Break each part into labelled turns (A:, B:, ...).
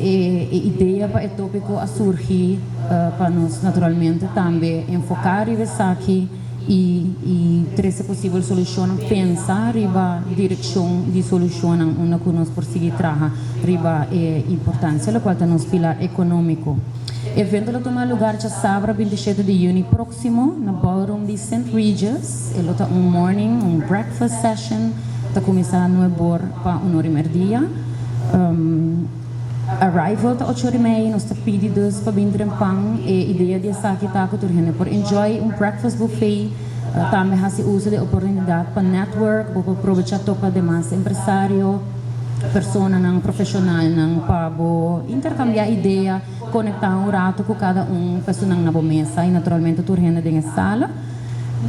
A: E idea pa e topico a surgi pa nos naturalmente tambe enfoca riba esaki y trece posibel solucionnan, pensa riba direccion di solucionnan unda cu nos por sigui traha riba e importancia locual ta nos pilar economico. Evento lo tuma lugar djasabra 27 di juni proximo na ballroom di St. Regis. E lo ta un morning, un breakfast session, ta cuminsa 9 or pa 1 or y merdia. Arrival ta 8 or y mei, nos ta pidi dus pa bin trempan. E idea di esaki ta cu tur hende por enjoy un breakfast buffet, tambe haci uso di oportunidad pa network, bo por aprovecha topa demas empresario, personanan profesionalnan pa bo intercambia idea, conecta un rato cu cada un persona na bo mesa y naturalmente tur hende den sala.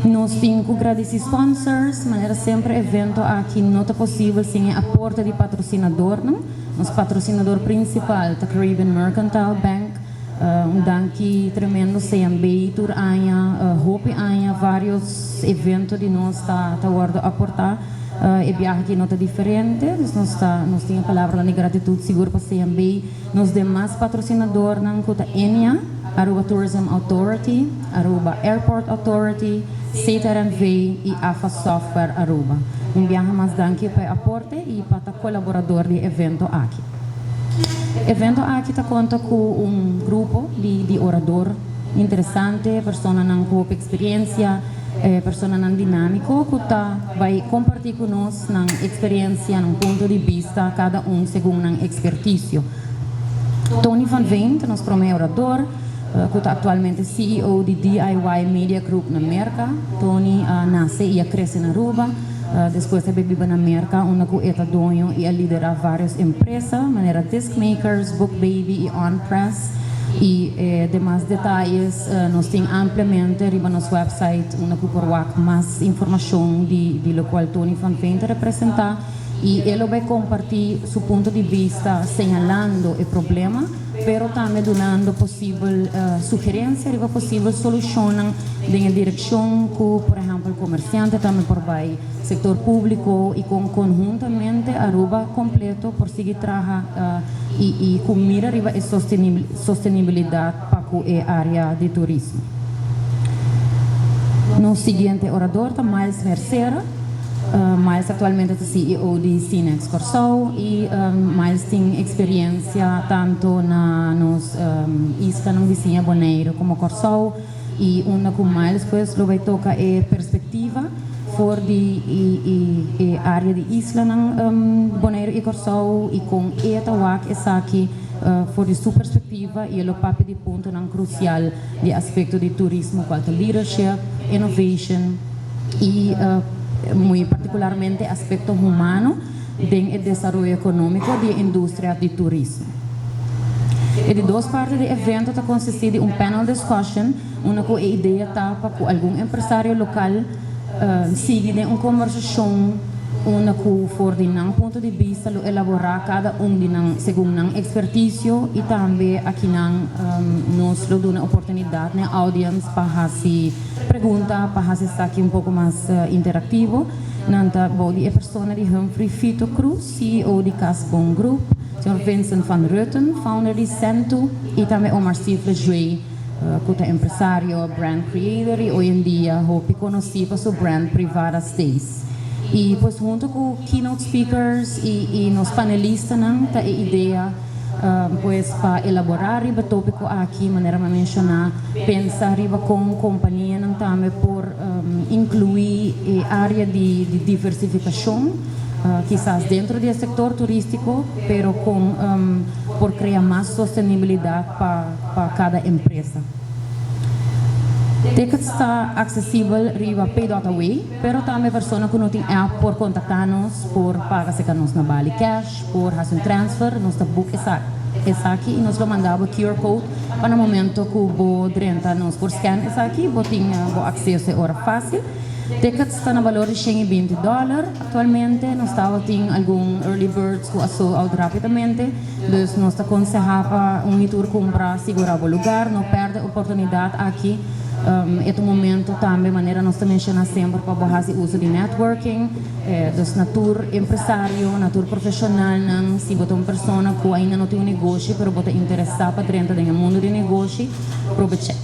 A: Nos tin cu gradici sponsors, manera semper, evento aki no ta posibel sin aporte di patrocinador, no? Nos patrocinador principal ta Caribbean Mercantile Bank, un danki tremendo CMB, tur aña, hopi aña, varios evento di nos ta wordo aporta. E biaha aki no ta diferente, nos tin palabra di gratitud sigur pa CMB. Nos demas patrocinadornan cu ta ENIA, Aruba Tourism Authority, Aruba Airport Authority, CTRNV y AFA Software Aruba. Un biaha mas danki pa e aporte y pa ta colaborador di evento aki. Evento aki ta conta cu un grupo di orador interesante, personanan cu experiencia, personanan dinamico, cu ta bay comparti cu nos nan experiencia, nan punto di bista, cada un segun nan experticio. Tony van Veen, nos prome orador, cu ta actualmente CEO di DIY Media Group na Merca. Tony a nace y a crece na Aruba. Despues a biba na Merca, unda cu e ta doño y a lidera varios empresa, manera Disc Makers, Book Baby y OnPress. Y demas detaye nos tin ampliamente riba nos website, unda cu por wak mas informacion di locual Tony van Veen ta representa. Y e lo bay comparti su punto di bista señalando e problema, pero tambe dunando posibel sugerencia y posibel solucion den direccion cu, por ehempel, comerciante tambe por bay, sector publico y con conhuntamente Aruba completo por sigui traha y cu mira riba e sostenibilidad pa e area di turismo. Nos siguiente orador ta Miles Mercera. Miles actualmente ta CEO di Cinex Corsou y Miles tin experiencia tanto na nos isla bisiña Bonaire como Corsou y unda cu Miles pues lo bay toca e perspectiva for di e area di isla Bonaire y Corsou y con e ta wak esaki for di su perspectiva y lo papia di puntonan crucial di aspecto di turismo, cual ta leadership, innovation y muy particularmente aspecto humano den desaroyo economico di industria di turismo. E di dos parti di evento ta consisti di un panel discussion, unda cu e idea ta pa algun empresario local sigui un conversacion unda cu for di nan punto di bista lo elabora cada un di nan segun nan experticio y tambe aki nan nos lo duna oportunidad na audience pa haci pregunta, pa haci esaki un poco mas interactivo. Nan ta bou di e persona di Humphrey Fito Cruz, CEO di Casbon Group, Sr. Vincent van Rutten, founder di Centu, y tambe Omar Sifle Jue, cu ta empresario, brand creator y hoy en dia hopi conoci pa su brand Privada Stays. Y pues hunto cu keynote speakers y nos panelistanan ta e idea pues pa elabora riba topico aki, manera mi a menciona, pensa riba con companianan tambe por inclui e area di diversificacion, kisas den e sector turistico, pero con por crea mas sostenibilidad pa cada empresa. Tickets ta accesibel riba pay.away, pero tambe persona cu no tin app por contacta nos, por paga serca nos na bali cash, por haci un transfer, nos ta book esaki y nos lo manda e QR code pa na momento cu bo drenta nos por scan esaki, bo tin bo acceso ora facil. Tickets ta na valor di $120 actualmente, nos tabata tin algun early birds cu a sold out rapidamente, dus nos ta aconseha pa un tour cumpra, sigura e lugar, no perde oportunidad aki. E ta un momento tambe, manera nos ta menciona semper, pa haci uso di networking. Dus na tur empresario, na tur profesional nan, si bo ta un persona cu ainda no tin un negoshi, pero bo ta interesa pa drenta den mundo di negoshi, aprovecha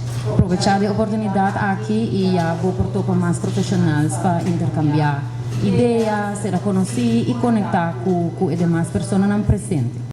A: e oportunidad aki y ya bo por topa mas profesional pa intercambia idea, ser conoci y conecta cu e demas personanan presente.